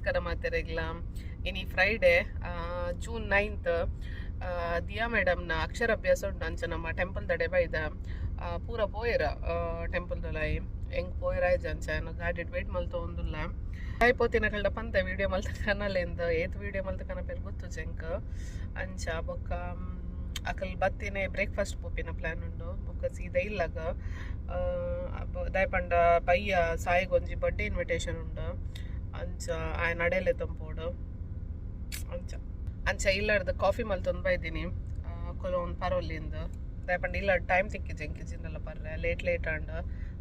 ನಮಸ್ಕಾರ ಮಾತೆರೆಗ್ಲ. ಇನಿ ಫ್ರೈಡೆ, ಜೂನ್ 9. ದಿಯಾ ಮೇಡಮ್ನ ಅಕ್ಷರಾಭ್ಯಾಸ ಉಂಟು. ಅಂಚ ನಮ್ಮ ಟೆಂಪಲ್ ದಡೆ ಬೈದ. ಪೂರ ಪೋಯೆರ ಟೆಂಪಲ್ ದೊಲಾಯಿ. ಎಂಕ್ ಪೋಯೆರ ಅಂಚ ಗಾಡಿಡ್ ವೇಟ್ ಮಲ್ತೊಂದುಲ್ಲ. ಪೋತಿನ ಕಲ್ಡ ಪಂತ ವಿಡಿಯೋ ಮಲ್ತ ಕನಲೆಂದು, ಏತ್ ವಿಡಿಯೋ ಮಲ್ತ ಕನಪೇರು ಗೊತ್ತು ಜಂಕ್. ಅಂಚ ಬೊಕ್ಕ ಅಕಲ್ ಬತ್ತಿನೇ ಬ್ರೇಕ್ಫಾಸ್ಟ್ ಪೋಪಿನ ಪ್ಲಾನ್ ಉಂಡು. ಬೊಕ್ಕ ಸೀದಾ ಇಲ್ಲಗ ದಾಯಪಂಡ ಬಯ್ಯ ಸಾಯಿಗ್ ಒಂಜಿ ಬರ್ಡೇ ಇನ್ವಿಟೇಷನ್ ಉಂಡು. ಅಂಚ ಆಯ್ ನಡೆಲೆ ತಂಪೋಡು. ಅಂಚ ಅಂಚ ಇಲ್ಲರ್ದು ಕಾಫಿ ಮಲ್ತೊಂದು ಬೈದಿನಿ ಕೊಲೊಂದು ಪರೋಲಿಂದ. ದಾಯಪಂಡ ಇಲ್ಲ ಟೈಮ್ ತಿಕ್ಕಿ ಜಂಕಿ ಜಿಂದಲ್ಲ ಪರ್ರೆ ಲೇಟ್ ಲೇಟ್ ಆಂಡ್.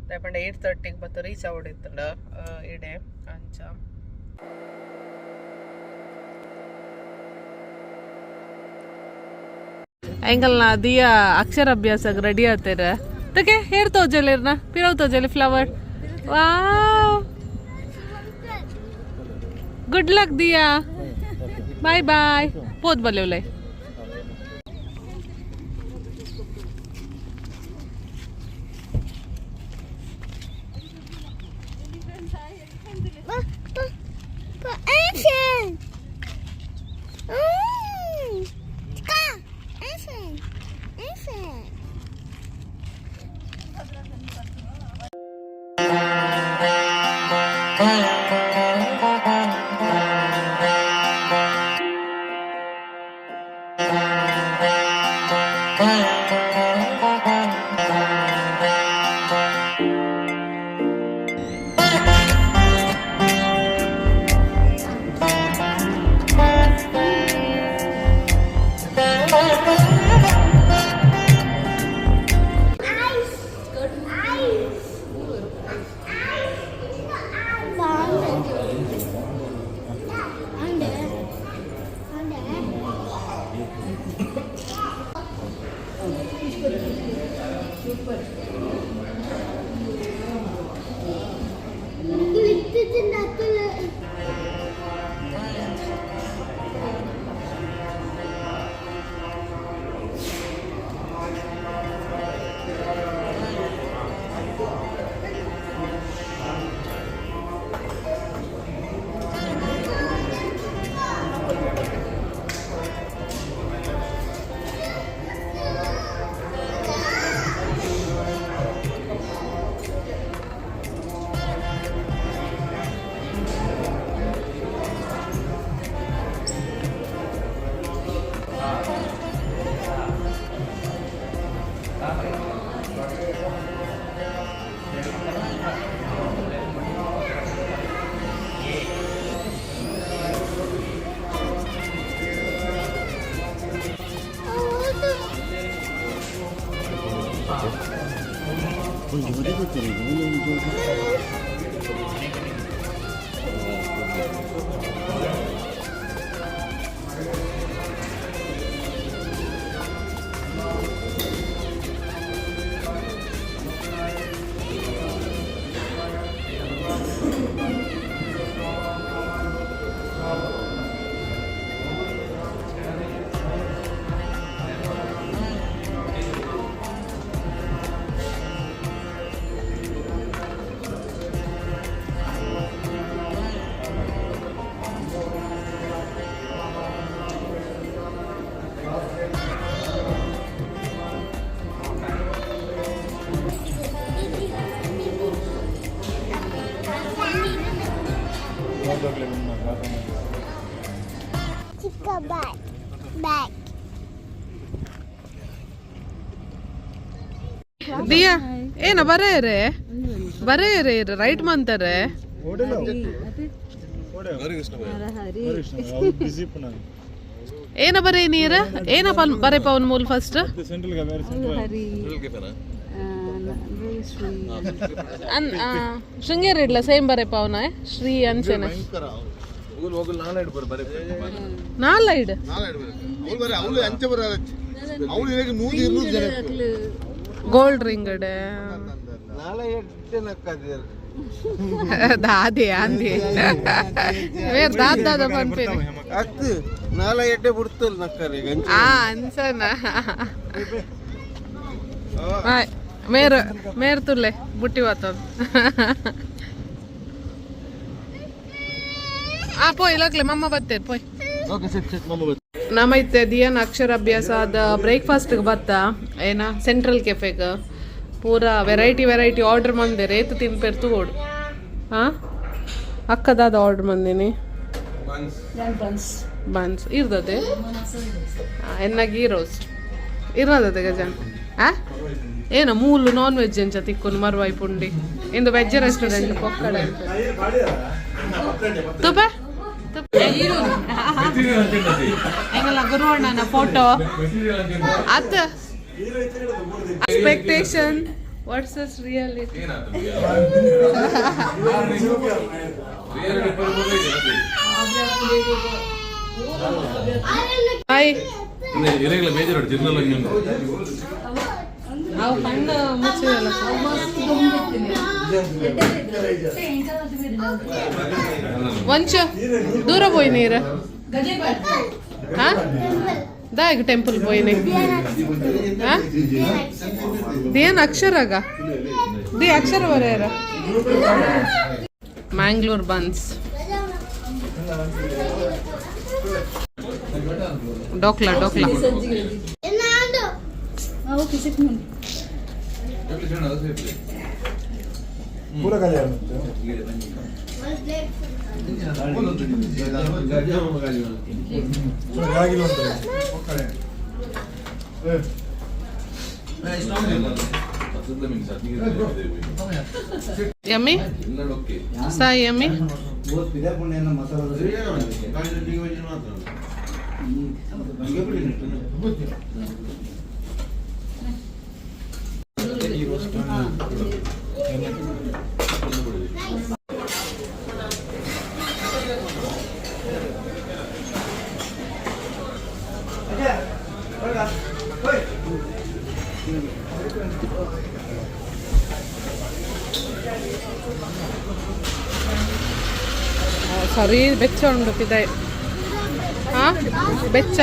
ದಾಯಪಂಡ 8:30 ಬತ್ತ ರೀಚ್ ಆವಡಿತ್ತಂಡ ಇಡೆ. ಅಂಚ ಎಂಕಲ್ನ ದಿಯಾ ಅಕ್ಷರಾಭ್ಯಾಸ ರೆಡಿ ಆತೇರ. ತಗೆ ಹೇರ್ ತೋಜಲಿರ್ನ ಪಿರವ್ ತೋಜಲಿ flower. Wow, good luck Diya, bye bye. ಪೋದ್ ಬಲ್ಲೆ. ದಿಯಾ ಏನ ಬರೇರೆ ಬರೇರೆ ರೈಟ್ ಮಂತಾರೆ. ಏನ ಬರೇ ನೀರ ಏನ ಬರೇ ಪವನ್ ಮೂಲ್ ಫಸ್ಟ್ ಶೃಂಗೇರಿ ಇಡ್ಲ ಸೇಮ್ ಬರೇ ಪವನ ಶ್ರೀ ಅಂಚನೆ ನಾಲೈಡ್ ಗೋಲ್ಡ್ ರಿಂಗ್ ದಾದಿ ಆಂದಿ ವೇರ್ ದಾದ ದಾದ ಪನ್ಪೇನೆ ಆ ಅನ್ಸನ ಬಾಯ್ ಮೇರ್ ಮೇರ್ ತುಲ್ಲೆ ಬುಟ್ಟಿ ವಾತೊಂದು. ಆ ಪೋಯ್ ಲಗ್ಲೆ ಮಮ್ಮ ಬತ್ತೇರ್ ಪೋಯ್. ಓಕೆ, ಸಿಟ್ ಸಿಟ್, ಮಮ್ಮ. ನಮ್ಮ ಇತ್ತೆ ದಿಯನ್ ಅಕ್ಷರಾಭ್ಯಾಸ ಆದ ಬ್ರೇಕ್ಫಾಸ್ಟ್ ಬತ್ತ ಏನ ಸೆಂಟ್ರಲ್ ಕೆಫೆಗ್. ಪೂರ ವೆರೈಟಿ ವೆರೈಟಿ ಆರ್ಡರ್ ಮಂದೆ, ರೇತು ತಿನ್ಪೇರ್ ತೂಡು. ಹಾಂ, ಅಕ್ಕದಾದ ಆರ್ಡರ್ ಮಂದಿನಿ? ಬನ್ಸ್ ಇರ್ತದೆ, ಎನ್ನ ಗೀ ರೋಸ್ಟ್ ಇರ್ತದೆ ಗಜನ್. ಆ ಏನ ಮೂಲು ನಾನ್ ವೆಜ್ ಎಂಚ ತಿಕ್ಕೊನು ಮರ್ವಾಯಿ ಪುಂಡಿ ಇಂದು ವೆಜ್ ರೆಸ್ಟೋರೆಂಟ್ ಪೊಕ್ಕಡ ತುಪೆ. ಎಂಗಲ ಗುರುವಣ್ಣನ ಫೋಟೋ ಅತ್ತ. Expectation versus reality. Hi. ಇರಗಿಲ್ಲ, ಬೇಜಾರು ಜಿರ್ನಲ್. ಅವು ಕಣ್ಣು ಮುಚ್ಚಿದಲ್ಲ. ವಂಚ ದೂರ ಪೋಯ್ ನೀರು. ಹಾ, ದಾಗ್ ಟೆಂಪಲ್ ಪೋಯಿನಿ? ಹಾ, ದೇನ್ ಅಕ್ಷರಾಗ they ಅಕ್ಷರ ಬರೆಯರ. ಮ್ಯಾಂಗ್ಳೂರ್ ಬನ್ಸ್, ಡೋಕ್ಲಾ ಡೋಕ್ಲಾ. ಪೂರ ಖಾಲಿ. ಆಗಿಲ್ಲ ಅಂತ. Yummy Sai, yummy. ಸರಿ, ಬೆಚ್ಚ ಉಂಡು ಪಿದಾಯ್. ಹಾ, ಬೆಚ್ಚ.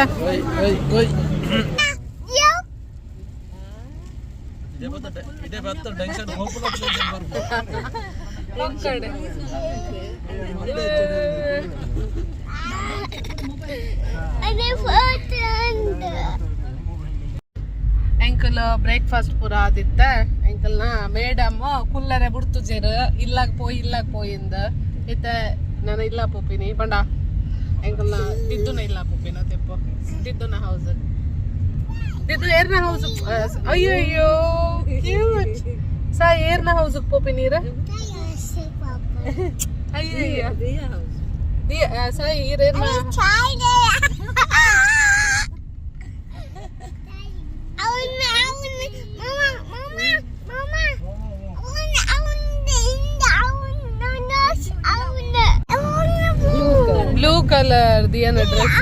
ಪೊಕ್ಕಡೆ. ಎಂಕಲ್ ಬ್ರೇಕ್ಫಾಸ್ಟ್ ಪೂರ ಆದಿತ್ತ. ಎಂಕಲ್ನ ಮೇಡಮ್ ಕುಲ್ಲರೆ ಬುಡ್ತುಜೆರ್, ಇಲ್ಲಾಗ ಪೋಯಿ, ಇಲ್ಲಾಗ ಪೋಯಿಂದ್. ಇತ್ತೆ ನಾನು ಇಲ್ಲ ಪೋಪಿನಿ ಪಂಡ ಎಂಕಲ್ನ ದಿದ್ದುನ ಇಲ್ಲ ಪೋಪಿನ ತೆಪ್ಪು ದಿದ್ದುನ ಹೌಸ್. ದಿದ್ದು ಏರ್ನ ಹೌಸ್? ಅಯ್ಯೋ ಅಯ್ಯೋ, ಕ್ಯೂಟ್. ಸಾ, ಏರ್ನ ಹೌಸ್ ಪೋಪಿನೀರ? ಅಯ್ಯೋ ಅಯ್ಯೋ, ಸಾಯಿ, ಈರೇರ್ನ? ಬ್ಲೂ ಕಲರ್ ದಿಯನ ಡ್ರೆಸ್.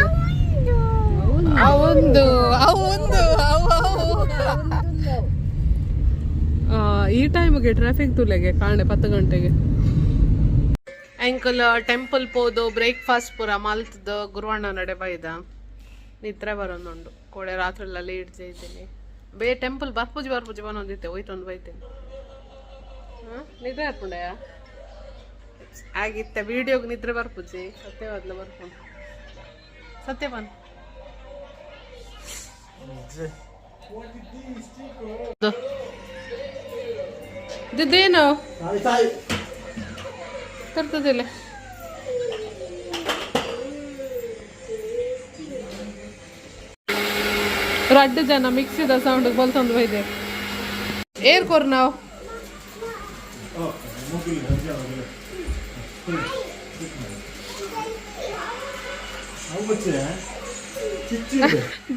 ಅವಂದು ಅವಂದು ಅವು ಅವು. ಈ ಟೈಮ್ಗೆ ಟ್ರಾಫಿಕ್ ತುಲೆಗೆ ಕಾಣೆ 10 ಗಂಟೆಗೆ. ಎಂಕಲ್ ಟೆಂಪಲ್ ಪೋದು ಬ್ರೇಕ್ಫಾಸ್ಟ್ ಪೂರ ಮಲ್ತದ ಗುರುವಣ್ಣ ನಡೆ ಬೈದ. ನಿದ್ರೆ ಬರೋನುಂಡು ಕೋಡೆ ರಾತ್ರಿ ಎಲ್ಲ ಲೇಟ್ ಜೈತೀನಿ. ಬೇ ಟೆಂಪಲ್ ಬರ್ಪುಜಿ ಬರ್ಪುಜಿ ಬನ್ನೊಂದಿತ್ತೆ, ಹೋಯ್ತೊಂದು ಬೈತೇನೆ. ಹಾಂ, ನಿದ್ರೆ ಹಾಕೊಂಡೆಯ ಆಗಿತ್ತೆ. ವಿಡಿಯೋಗೆ ನಿದ್ರೆ ಬರ್ಪುಜಿ, ಸತ್ಯವಾದ್ಲ ಬರ್ಪುಂಡು. ಸತ್ಯ ಬನ್. ಇದೇನು ತರ್ತದಿಲ್ಲ. ರಡ್ಡು ಜನ ಮಿಕ್ಸಿದ ಸೌಂಡ್ ಬಲ್ತೊಂದು ಬೈದೆ. ಏರ್ ಕೊರ್ ನಾವು.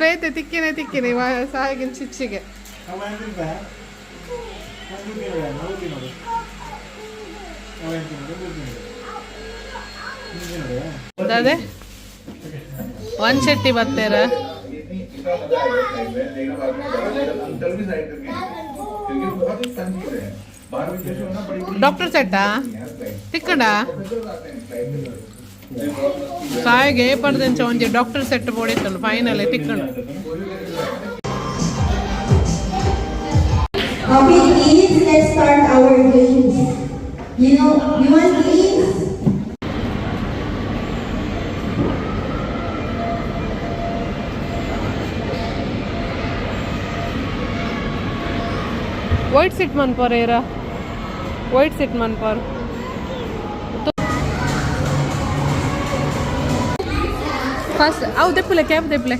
ಬೇತೆ ತಿಕ್ಕಿನೆ ತಿಕ್ಕಿನೆ ಸಾಗಿನ ಚಿಚ್ಚಿಗೆ. ಅದೇ ಒಂದ್ ಶೆಟ್ಟಿ ಬತ್ತೇರ. ಡಾಕ್ಟರ್ ಸೆಟ್ಟಾ ತಿಕ್ಕಂಡ ಸಾಯಿಗೆ ಪಡ್ದಂಚ ಒಂಜಿ ಡಾಕ್ಟರ್ ಸೆಟ್ ಬೋಡಿತ್ತನು, ಫೈನಲ್ ತಿಕ್ಕಂಡು. Okay, kids, let's start our games. You know, you want games? White set ಮನ್ಪರೇರ, ವೈಟ್ ಸೆಟ್ ಮನ್ಪರ್. ಫಸ್ಟ್ ಅವು ದೆಪ್ಪುಲೆ, ಕ್ಯಾಪ್ ದೆಪ್ಪುಲೆ.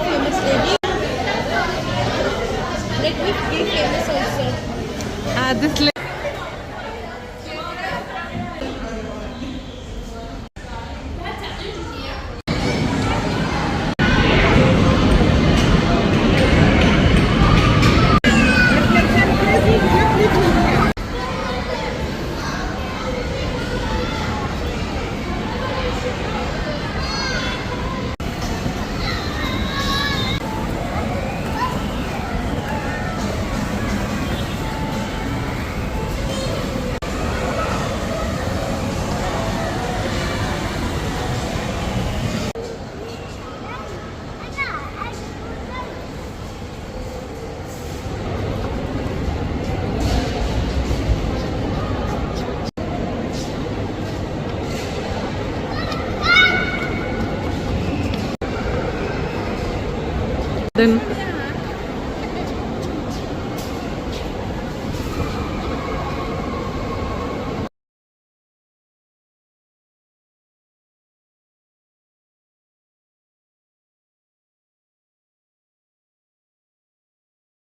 Famous lady. Let me be famous also. This. Then